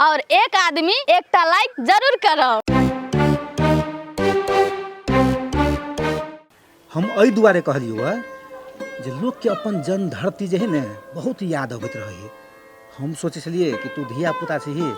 और एक आदमी एकटा लाइक जरूर करब। हम एहि दुआरे कहलियौ हँ जे लोकके अपन जन्म धरती जे है ने बहुत याद अबैत रहै है। हम सोचै छलियै कि तू धियापुता छही,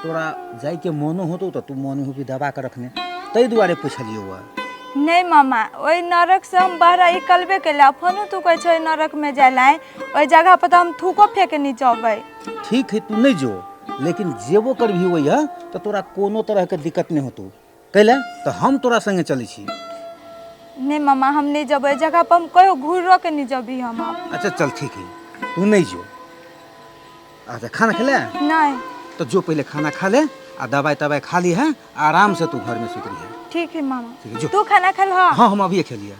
तोरा जाइके मोनो होतौ तऽ तू मोन भी दबा कऽ रखने, ताहि दुआरे पुछलियौ हँ। नहि मामा, ओहि नरकसँ हम बाहर निकलबे केलियै, अखनो तू कहै छौ ओहि नरकमे जाय लए, ओहि जगह पर तऽ हम थूको फेंके नहि चहबै। ठीक है, तू नहि जो, लेकिन जेबो करबही ओहि तऽ तोरा कोनो तरहके दिक्कत नहि होतौ। कैले तऽ हम तोरा संगे चलै छी। नहि मामा, हम नहि जेबै, एहि जगह पर हम कहियो घुरो के नहि जेबी हम आब। अच्छा चल ठीक है, तू नहीं जो। अच्छा खाना खेले? नहीं। तो जो पहले खाना खा ले आ दवाई तवाई खा ली है, आराम से तू घर में सुत रही है। ठीक है मामा। ठीक है, जो। तू खाना खा ला? हाँ, हम अभी खेलिए।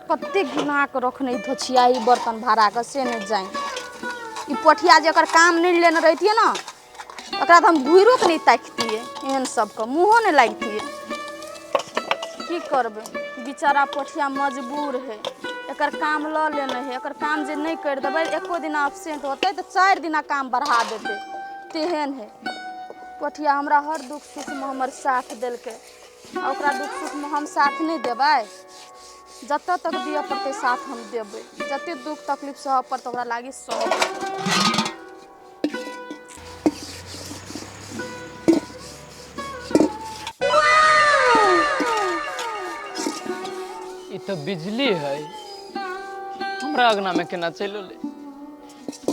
कते घिना के रखने धोछिया ई बर्तन भाड़ा के से नहि जानि। ई पोठिया जे एकर काम नहि लेने रहितियै ने, ओकरा तऽ हम घुरियो के नहि ताकितियै, एहन सबके मुँहो नहि लागितियै। की करबै, बेचारा पोठिया मजबूर है, एकर काम लऽ लेने है। एकर काम जे नहि करि देबै, एको दिन एबसेंट होतै तऽ 4 दिना काम बढ़ा देतै, तेहन है पोठिया। हमरा हर दुख सुखमे हमर साथ देलकै, आ ओकरा दुख सुखमे हम साथ नहि देबै? जतऽ तक दिअ पड़तै साथ हम देबै, जते दुख तकलीफ सहऽ पड़तै ओकरा लागी सहऽ पड़तै। ई तऽ बिजली है, हमरा अंगना में केना चलि एलै?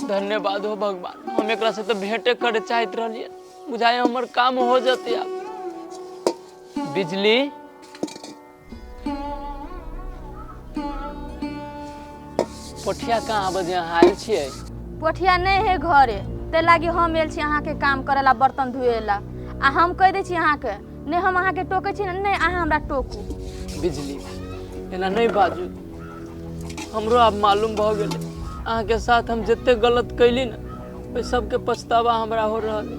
धन्यवाद हो भगवान, हम एकरा से तऽ भेंटे करे चाहैत रहलियै, बुझाय हमर काम हो जतै आब। बिजली, पोठिया कहाँ बजे अहाँ आयल छियै? पोठिया नहि है घरे, ताहि लागी हम आयल छी अहाँके काम करे ला, बर्तन धोए ला। आ हम कहि दै छी अहाँके, नहि हम अहाँके टोकै छी, नहि अहाँ हमरा टोकू। बिजली, एना नहि बाजू, हमरो आब मालूम भऽ गेलै, अहाँके साथ हम जते गलत कैली ने ओहि सबके पछतावा हमरा हो रहल है।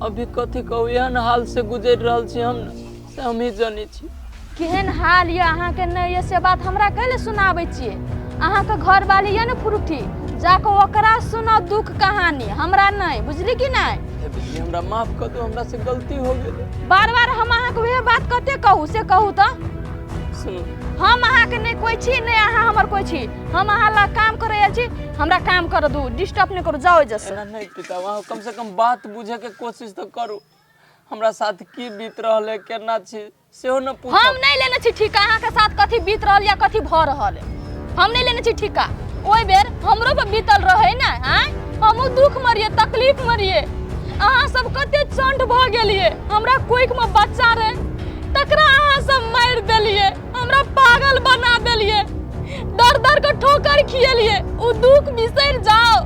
अभी कथी कहू, एहन हाल से गुजरि रहल छी हम ने से हमही जनै छी। केहन हाल यऽ अहाँके नहि यऽ से बात हमरा कैले सुनाबै छियै? अहाँके घरवाली यऽ ने फ्रूटी, जाकऽ ओकरा सुनाउ दुख कहानी, हमरा नहि, बुझली कि नहि? हे बिजली, हमरा माफ कऽ दू, हमरा से गलती हो गेलै। बार बार हम अहाँके वएह बात कते कहू से कहू तऽ। सुनू, हम अहाँके नहि कोइ छी, नहि अहाँ हमर कोइ छी। हम अहाँ लग काम करे आयल छी, हमरा काम कर दू, डिस्टर्ब नहि करू, जाउ एहिजसँ। एना नहि पिता, अहाँ कम से कम बात बुझे के कोशिश तऽ करू, हमरा साथ की बीत रहल है, केना छी सेहो न पूछब। हम नहि लेने छी ठीका, अहाँके साथ कथी बीत रहल या कथी भऽ रहल है हम नहि लेने छी ठीका। ओहि बेर हमरो पर बीतल रहे ने, आँय हमहूँ दुख मरिए तकलीफ मरिए, अहाँ सब कते चंड भऽ गेलिए। हमरा कोइख में बच्चा रहे तकरा अहाँ सब मारि देलिए, हमरा पागल बना देलिए, दर दर के ठोकर खिएलिए। ओ दुख बिसरि जाओ,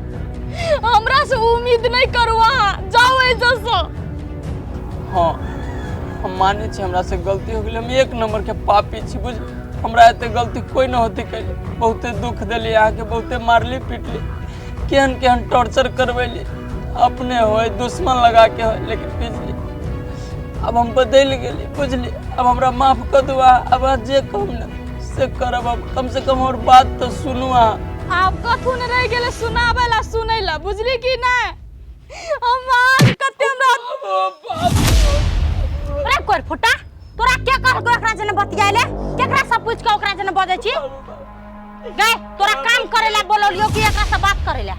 हमरा से उम्मीद नहीं करू, अहाँ जाओ एहिसँ। हाँ हम मानै छी हमरा से गलती हो गेलै, हम एक नंबर के पापी छी, बुझ हमरा एते गलती कोई न होती कैले। बहुते दुख देली अहाँके, बहुते मारली पीटली, केहन केहन टॉर्चर करबैली, अपने होय दुश्मन लगा के होय, लेकिन बिजली अब हम बदलि गेली, बुझली। अब हमरा माफ कऽ दू अहाँ, अब अहाँ जे कहब ने से करब, अब कम से कम हमर बात तऽ सुनू अहाँ। आब कथू ने रहि गेलै सुनाबै ला सुनै ला, बुझली कि नहि? हम अहाँके कते हमरा अरे कोर फुटा, तोरा के कहलको एकरा जने बतियाइले? केकरा सब पूछ के ओकरा जने बजै छी? गए तोरा काम करे ला बोललियो कि एकरा से बात करे ला?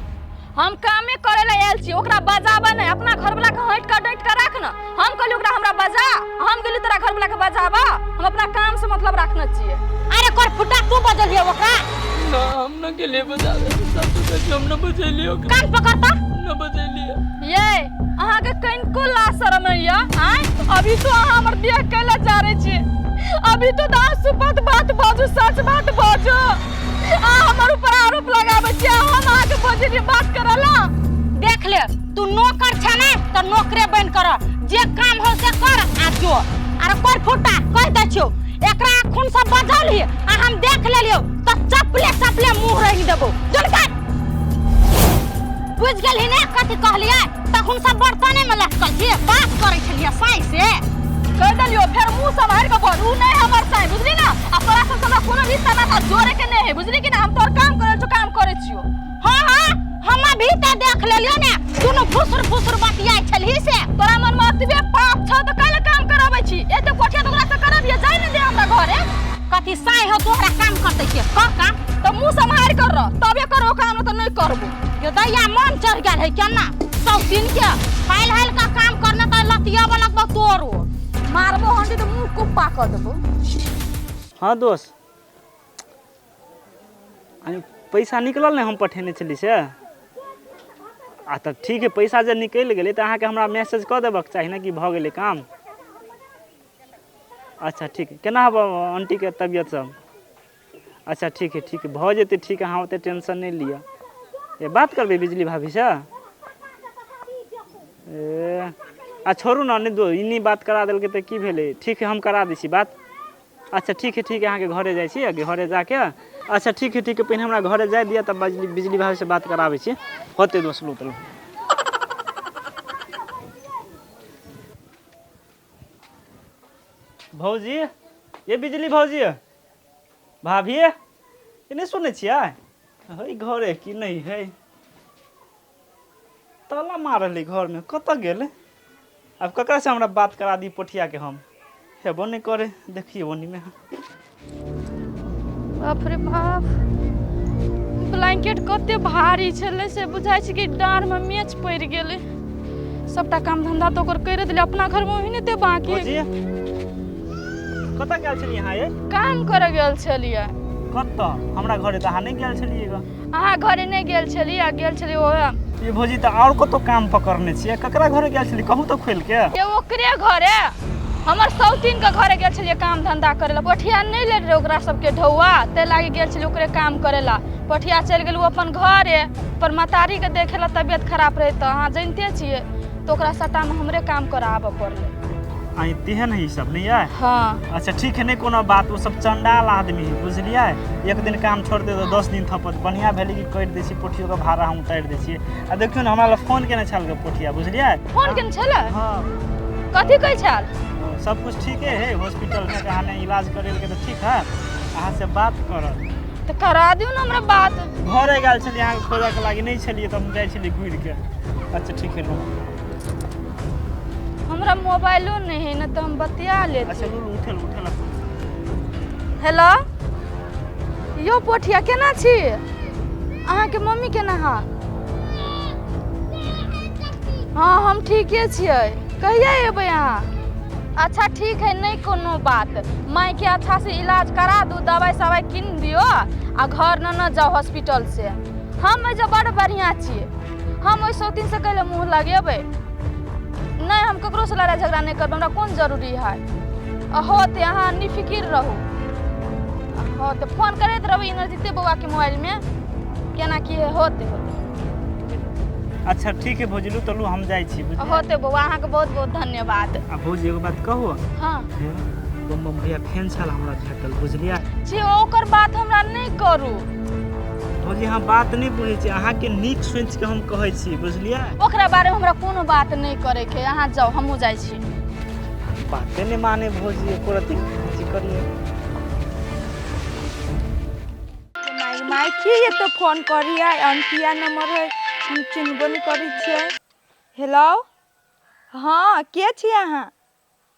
हम कामे करे ला आयल छी, ओकरा बजाबे नहि, अपना घरवला के हटि कऽ डटि कऽ राख ने। हम कहली ओकरा हमरा बजा, हम गेली तोरा घरवला के बजाबा, हम अपना काम से मतलब रखने छियै। अरे कोर फुटा, तू बजलियो ओकरा? ना, हम न गेलियै बजाबे, सच कहै छी हम न बजेलियै ओकरा। कान पकड़ता न बजेलियै। ये अहाँके कनिको ला शरम नहि यऽ? आँय अभी तो अहाँ हमर बियाह कैला जा रहे छियै, अभी तो अहाँ सुपत बात बाजू, सच बात बाजू। अहाँ हमर ऊपर आरोप लगाबै छियै, हम अहाँके बजेलियै बात करऽ ला? देख ले, तू नौकर छे ने तो नौकरे बन कर, जे काम हो से कर आ जो। अरे कोर फुटा, कह दै छियौ एकरा खून सब बजल ही आ हम देख लेलियो त चपले चपले मुंह रंग देबो। चल काट। बुझ गेलही ने कथी कहलियै? तखन सब बर्तने में लटकल छियै, बात करै छलियै साँइ से। कह देलियो फेर मुंह सम्हारि के बोल, उ नहीं हमर साई, बुझली ना? आ तोरा सब हमरा कोनो रिश्ता नाता जोड़े के नहीं है, बुझली कि ना? हम तोर काम करल छो, काम करै छियो। हाँ हाँ, हम अभी त देख लेलियो ने, दुनू फुसुर फुसुर बतियाइ छलही से। तोरा मन में अतबे पाप छौ त काहे काम कराबै छी? एते कोठिया त ओकरा से करबियै, जाय ने दे हमरा घरे। कथी साई हो तोहरा काम करतै के? कर काम। त मुंह सम्हारि कर रह, तबे करो काम, न त नहीं करबो। यो दैया मन चढ़ गेल है केना सौतीन के हाल हाल का काम करने त लतिया वाला के तोरो मारबो हंडी त मुंह कुप्पा क देबो। हाँ दोस्त, पैसा निकलल नहीं हम पठेने छली से। आ तब ठीक है, पैसा जे निकलि गेलै तऽ अहाँके हमरा मैसेज कऽ देबक चाही ने कि भऽ गेलै काम। अच्छा ठीक है, केना हब आंटीके तबियत सब? अच्छा ठीक है ठीक है, भऽ जेतै ठीक, अहाँ ओते टेंशन नहि लिअ। ए बात करबै बिजली भाभीसँ? ए आ छोड़ू ने, नहि ई नहि बात करा देलकै तऽ की भेलै? ठीक है, हम करा दै छी बात। अच्छा ठीक है ठीक है, अहाँके घरे जाइ छी, घरे जाके अच्छा ठीक है ठीक है, पहिने हमरा घरे जाय दिअ तब बिजली भाभीसँ बात कराबै छी। होतै दोस्त, लू तलू। भौजी, ये बिजली भौजी, भाभी, ये नहि सुनै छियै? है घरे कि नहि है? ताला मारल है घरमे, कतऽ गेलै? आब ककरासँ हमरा बात करा दी पोठियाके? हम हेबो नहि करे, देखियौ ओनीमे। बाप रे बाप, ब्लैंकेट कते भारी छलै से बुझाइ छै कि डाँढ़मे मेच पड़ि गेलै। सबटा काम धंधा तऽ ओकर करि देलै, अपना घरमे ओहिने ते बाकी। भौजी, कतऽ गेल छलियै अहाँ? ये काम करऽ गेल छलियै। कतऽ? हमरा घरे तऽ अहाँ नहि गेल छलियै ग। अहाँ घरे नहि गेल छलियै, आ गेल छलियै ओहे। ये भौजी, तऽ आओर कतौ काम पकड़ने छियै? ककरा घरे गेल छलियै कहू तऽ खोलि के। ये ओकरे घरे, हमर सौतीन के घरे गेल छलियै काम धंधा करे ला। पठिया नहि ले रहे ओकरा सबके ढौआ, ताहि लागी गेल छलियै ओकरे काम करे ला। पठिया चलि गेल ओ अपन घरे पर, महतारी के देखे ला, तबियत खराब रहे तऽ अहाँ जनिते छियै, तऽ ओकरा सट्टामे हमरे काम कराबऽ पड़लै। आइ तेहन है ई सब नहि यै? हाँ। अच्छा ठीक है, नहि कोनो बात, ओ सब चंडाल आदमी है बुझलियै? एक दिन काम छोड़तै तऽ 10 दिन थपत। बढ़िआँ भेलै कि कटि दै छी पोठियोके भाड़ा हम उतारि दै छियै। आ देखियौ ने, हमरा लग फोन केने छल गे पोठिया, बुझलियै? फोन केने छलै? हाँ। कथी कहै छल? सब कुछ ठीके है, हॉस्पिटलमे अहाँ ने इलाज करेलकै तऽ ठीक है, अहाँ से बात करत। तऽ करा दियौ ने हमरा बात। घरे गेल छलियै अहाँके खोजऽके लागि, नहि छलियै तऽ हम जाइ छलियै घुरिके। अच्छा ठीक है, हमरा मोबाइलो नहीं है ना तऽ हम बतिया लेती। अच्छा लू, उठेल उठेल। हेलो यो पोठिया, केना छी? अहाँके मम्मी केना है? हाँ हम ठीके छियै। कहिया एबै अहाँ? अच्छा ठीक है, नहीं कोनो बात, मायके अच्छा से इलाज करा दू, दवाई सवाई किन दियो आ घर न न जाओ हॉस्पिटल से। हम एहिजे बड़ बढ़िआँ छियै, हम ओहि सौतीन से कैले मुँह लगेबै? नहीं, हम ककरो से लड़ाई झगड़ा नहीं करबै, हमरा कोन जरूरी है। होते अहाँ निफिकिर रहू। होते फोन करैत रहबै इनर्जिते बौआके मोबाइलमे, केना की है। होते होते। अच्छा ठीक है भौजी, लू तलू, हम जाइ छी। होते बौआ, अहाँके बहुत बहुत धन्यवाद। आ भौजी, एगो बात कहू? हाँ। बम बम भैया फेन छल हमरा भेटल, बुझलियै? जी ओकर बात हमरा नहि करू। भौजी, हम बात नहि बुझै छी, अहाँके नीक सोचिके हम कहै छी, बुझलियै? ओकरा बारेमे हमरा कोनो बात नहि करैके, अहाँ जाउ, हमहूँ जाइ छी। बाते नहि माने भौजी, एको रत्ती अथी करियै। माय माय, की एते फोन करियै? अनकिया नंबर है, हम चिन्हबो नहि करै छियै। हेलो, हाँ के छी अहाँ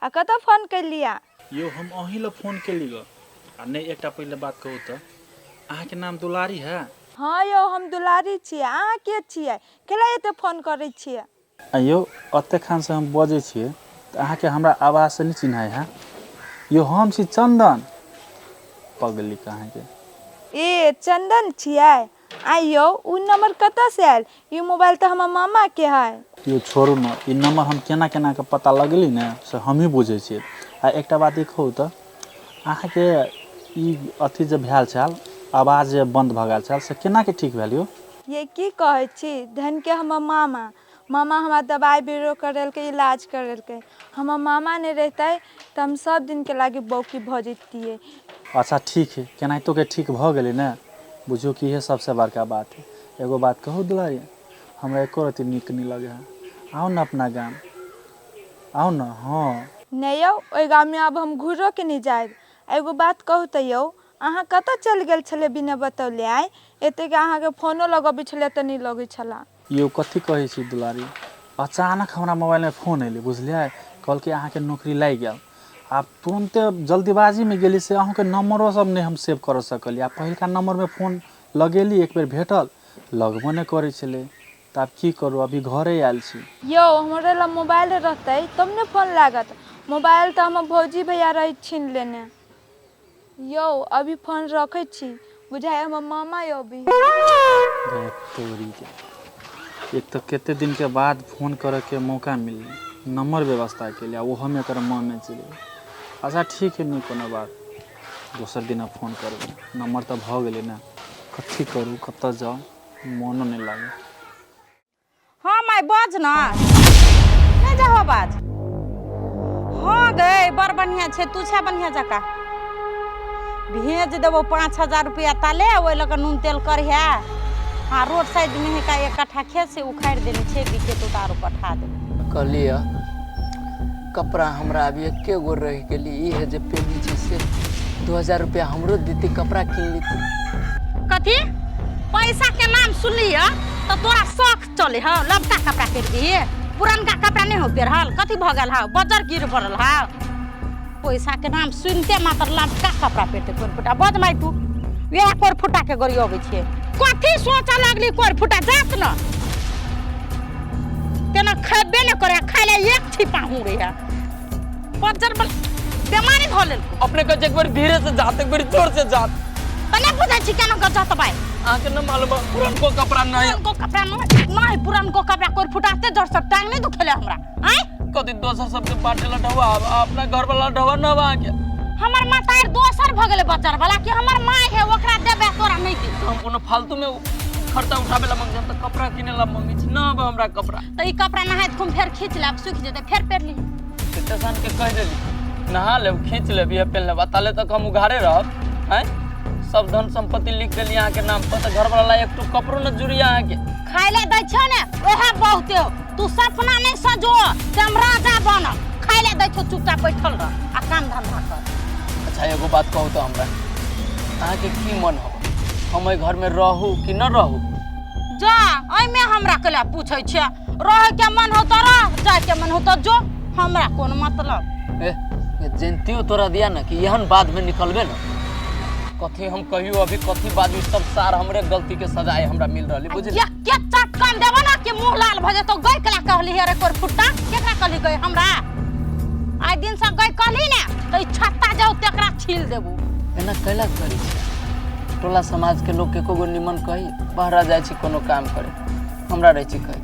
आ कतऽ फोन केलियै? यौ, हम अहीं लए फोन केली ग। आ नहि, एकटा पहिले बात कहू तऽ, अहाँके नाम दुलारी है? हाँ यौ, हम दुलारी छियै। अहाँ के छियै? केला एते फोन करै छियै? आ यौ, एते खानसँ हम बजै छियै तऽ अहाँके हमरा आवाजसँ नहि चिन्हाइ है? यौ, हम छी चन्दन, पगली अहाँके। ए चन्दन छियै? आ यौ, ओ नंबर कतऽसँ आयल? ई मोबाइल तऽ हमर मामाके है। यौ छोड़ू ने, ई नंबर हम केना केना कऽ पता लगेली ने से हमही बुझै छियै। आ एकटा बात ई कहू तऽ, अहाँके ई अथी जे भेल छल, आवाज जे बन्द भऽ गेल छल, से केनाके ठीक भेल यौ? ये की कहै छी, धनके हमर मामा मामा हमरा दबाइ बीरो करेलकै, इलाज करेलकै। हमर मामा नहि रहितै तऽ हम सब दिनके लागि बौकी भऽ जैतियै। अच्छा ठीक है, केनाहितो के ठीक भऽ गेलै ने, बुझियौ कि इहे सबसँ बड़का बात है। एगो बात कहू दुलारी, हमरा एको रत्ती नीक नहि लगै है। आउ ने अपना गाम, आउ ने। हँ नहि यौ, ओहि गाममे आब हम घुरोके नहि जायब। आ एगो बात कहू तऽ यौ, अहाँ कतऽ चलि गेल छलियै बिना बतौले? आइ एतेक अहाँके फोनो लगबै छलियै तऽ नहि लगै छलए। यौ कथी कहै छी दुलारी, अचानक हमरा मोबाइलमे फोन अयलै बुझलियै, कहलकै अहाँके नौकरी लागि गेल। आब तुरन्ते जल्दीबाजीमे गेली से अहूँके नम्बरो सब नहि हम सेव करऽ सकलियै। आ पहिलका नम्बरमे फोन लगेली, एक बेर भेटल, लगबो नहि करै छलै। तऽ आब की करू, अभी घरे आयल छी। यौ हमरे लग मोबाइल रहतै तब ने फोन लागत। मोबाइल तऽ हमर भौजी भैया रहै छीन लेने। यौ अभी फोन रखै छी, बुझाइ हमर मामा अबै। गए तोरीके, एक तऽ कते दिनके बाद फोन करैके मौका मिललै, नम्बर व्यवस्था केलियै, आ ओहोमे एकर मनमे चलि गेलै। अच्छा ठीक है, नहि कोनो बात, दोसर दिना फोन करबै। नम्बर तऽ भऽ गेलै ने। कथी करू, कतऽ जाउ, मोनो नहि लागै। हाँ माय बाज ना, नहीं जाहो बाज। हाँ गए बड़ बढ़िया छे, तू छे बढ़िया जका। भेज देबो 5000 रुपया ताले, ओहि लऽ कऽ नून तेल करिहे। हाँ रोड साइड में है का एक कट्ठा खेत से उखाड़ि देने छे, बिके तो तारो पठा देबो। कहलियै कपड़ा हमरा अभी एके गो रहि गेली, ई है जे पेनी छै से 2000 रुपया हमरो देती, कपड़ा कीन लेती। कथी पैसा के नाम सुनलियै तऽ तोरा शौक चले हौ लबका कपड़ा पहिर दिही, पुरनका कपड़ा नहीं हो पेरहल, कथी भऽ गेल हौ, बजर गिर पड़ल हौ। पैसा के नाम सुनते मात्र लबका कपड़ा पहिरते कोर फुटा। बज माय तू वएह कोर फुटा के गरियबै छियै। कथी सोचऽ लगली कोर फुटा, जात न तेना खेबे ने करे, खाय ले एक छिपा हूँ रे बजर बल बेमारी धऽ लेलको। अपने के एक बेर धीरे से जात, एक बेर जोर से जात। तऽ नहि बुझै छी केना कऽ जतबै। अहाँके न मालूम है, पुरनको कपड़ा नहीं। पुरनको कपड़ा नहीं, नहीं पुरनको कपड़ा कोर फुटाते जोर से टांग नहीं दुखेले हमरा। आय कथी दोसर सबके बाटे ला ढवा, अपना घर वाला ढवा न बा अहाँके। हमर मातार दोसर भऽ गेलै बजर वाला कि हमर माय है ओकरा देबै तोरा नहीं देबै। हम कोनो फालतू में खर्चा उठाबे ला मंगे, हम तऽ कपड़ा किने ला मंगे छी न अब हमरा कपड़ा। तऽ ई कपड़ा नहाइत खूब फेर खींच लेब, सुखि जेतै फेर पहिर ली। स्टेशन के कहि देली नहा लेब, खींच लेब, इहे पेन लेब, आ ताले तक हम उघारे रहब। आँय सब धन संपत्ति लिख देली अहाँके नाम पर, तऽ घर वाला ला एक टुक कपड़ो न जुड़ी अहाँके। खाय ले दै छौ ने ओहे बहुते हो, तू सपना नहीं सजो से हम राजा बनब। खाय ले दै छौ चुपचाप बैठल रह आ काम धंधा कर। अच्छा एगो बात कहू तऽ हमरा, अहाँके की मन हो, हम एहि घर में रहू कि न रहू? जा एहिमे हमरा के पूछै छियै, रहे के मन हो तऽ रह, जाय के मन हो तऽ जो, हमरा कोन मतलब। ए जनतियो तोरा दिया ना कि एहन बाद में निकलबे ना। कथी हम कहियो अभी कथी बाजू, सब सार हमरे गलती के सजाए हमरा मिल रहली बुझली। ये के चटकन देबो ना कि मुंह लाल भ जेतो। गई कला कहली रे कोर फुट्टा, केकरा कहली गई हमरा? आइ दिन से गई कहली ने तऽ ई छत्ता जाउ तेकरा छील देबो। एना कैला करै छी? टोला समाज के लोग एको गो निमन कही बहरा जाइ छी कोनो काम करे, हमरा रहै छी कही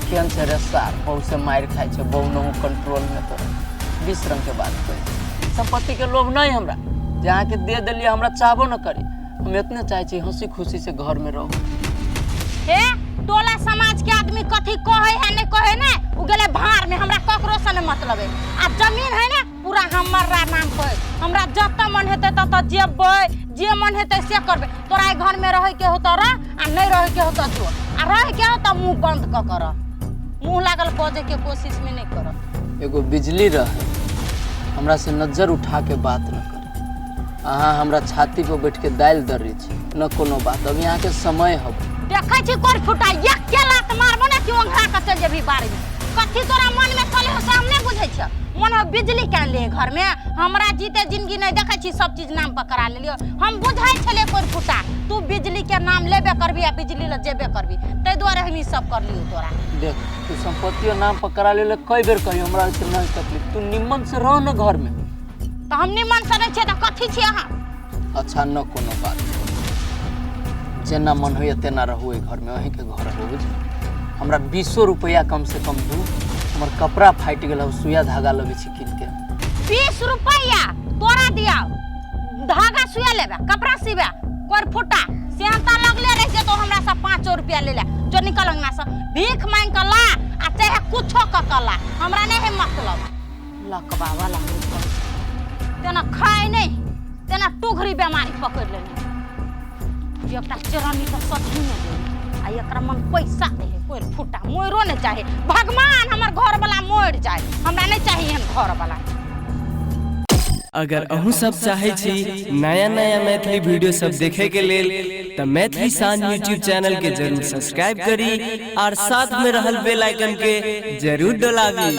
केहन छै रे सार, बहु से मारि खाइ छै, बहु नहु कंट्रोल में तोरा 20 रंग के बात कही। संपत्ति के लोभ नहीं हमरा, जे अहाँके दे देलियै हमरा चाहबो न करी, हम एतने चाहै छी हंसी खुशी से घर में रहू। हे टोला समाज के आदमी कथी कहे है नहीं कहे ने, उ गेलै भाड़ में, हमरा ककरो से नहीं मतलब है। आ जमीन है ने पूरा हमरा नाम पर, हमरा जतऽ मन हेतै ततऽ जेबै, जे मन हेतै से करबै। तोरा एहि घर में रहै के हो तऽ रह, आ नहीं रहै के हो तऽ जो, आ रहै के हो तऽ मुँह बंद कऽ के रह, मुँह लागल बजै के कोशिश में नहीं कर। एगो बिजली रहे हमरा से नजर उठा के बात न करे, अहाँ हमरा छाती पर बैठ के दालि दर्री छी न कोनो बात। अभी अहाँके समय हब। देखै छी कोर फुटा, एक के लात मारबो ने कि ओंघरा के चलि जेबही बाड़ी में। कथी तोरा मन में चले हो से हम नहीं बुझै छियै। मन हो बिजली के ले घर में, हमरा जीते जिंदगी नहीं देखै छी सब चीज नाम पर करा लेलियो। हम बुझै छलियै कोर फुटा तू बिजली के नाम लेबे करबी आ बिजली ल जेबे करबी, ताहि दुआरे हम ई सब करलियो तोरा। देख तू संपत्तियो नाम पर करा लेले, कई बेर कहियो हमरा से नहीं तकलीफ, तू निम्मन से रह न घर में। तऽ हम निम्मन से नहीं छियै तऽ कथी छियै अहाँ? अच्छा न कोनो बात, जेना मन होइए तेना रहू एहि घर में, अहीँके घर हो बुझली। हमरा 20 रुपया कम से कम दू, हमर कपड़ा फाटि गेल, हम सुइया धागा लबै छी कीन के। 20 रुपया तोरा दिया, धागा सुइया लेबे, कपड़ा सिबे, कोर फुटा सेहनता लगले रह जेतो हमरा से 5 पाँचो रुपया ले ले जो निकल अंगना से भीख मांग के ला आ चाहे कुछो क के ला, हमरा नहीं है मतलब। लकबा वाला तेना खाए नहीं तेना टुघरी बेमारी पकड़ लेने। एकटा चरनी तो सच ही में दे आ एकरा मन पैसा दे है कोई फुटा मोरो नहीं चाहे। भगवान हमर घर वाला मोर जाए, हमरा नहीं चाहिए एहन घर वाला। अगर अहूँ सब चाहे छी नया नया मैथिली वीडियो सब देखे के लेल त मैथिली शान यूट्यूब चैनल के जरूर सब्सक्राइब करी और साथ में रहल बेल आइकन के जरूर डोलाबी।